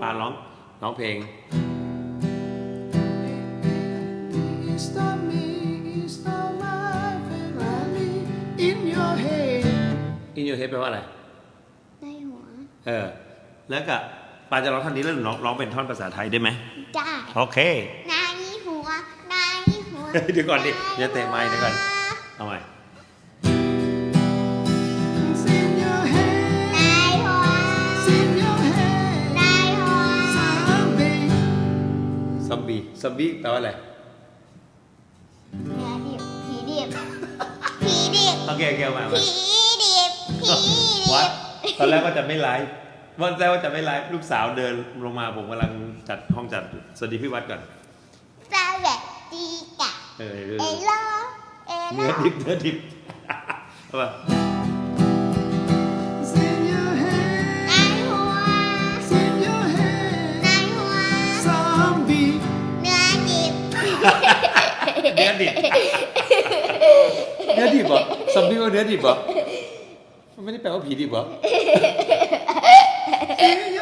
ປາ ຮ້ອງ ຮ້ອງເພງ It's the me, it's the my Ferrari in your head. In your head ແປວ່າອະໄລ? ໃນຫົວ. ເອີ ແລ້ວກະ ປາຈະຮ້ອງທ່ອນນີ້ ແລ້ວໜູຮ້ອງ ຮ້ອງເປັນທ່ອນພາສາໄທໄດ້ໄໝ? ໄດ້. ໂອເຄ. ໃນຫົວ ໃນຫົວ. ດຽວກ່ອນດິ ຢ່າເຕະໄມ ດຽວກ່ອນ ເອົາໃໝ່. ໃນຫົວ ໃນຫົວ ຊອມບີ ຊອມບີແປວ່າອະໄລ? ເນື້ອດິບ ຜີດິບ ຜີດິບ. ໂອເຄ ໂອເຄ ເອົາໃໝ່ ເອົາໃໝ່. ຜີດິບ ຜີດິບ. ວັດ ຕອນແລກວ່າຈະໄມ່ໄລຟ໌ ຕອນແລກວ່າຈະໄມ່ໄລຟ໌ ລູກສາວເດີນລົງມາ ຜົມກຳລັງຈັດຫ້ອງຈັດຢູ່. ສະຫວັດດີພີ່ວັດກ່ອນ. ສະຫວັດດີກະ ເອີ ເອໂລ ເອໂລ. ເນື້ອດິບ ເນື້ອດິບ ເອົາມາ. ໃນຫົວ ໃນຫົວ ຊອມບີ ເນື້ອດິບ ເນື້ອດິບ ເນື້ອດິບບໍ? ຊອມບີວ່າເນື້ອດິບບໍ? ມັນບໍ່ໄດ້ແປວ່າຜີດິບບໍ?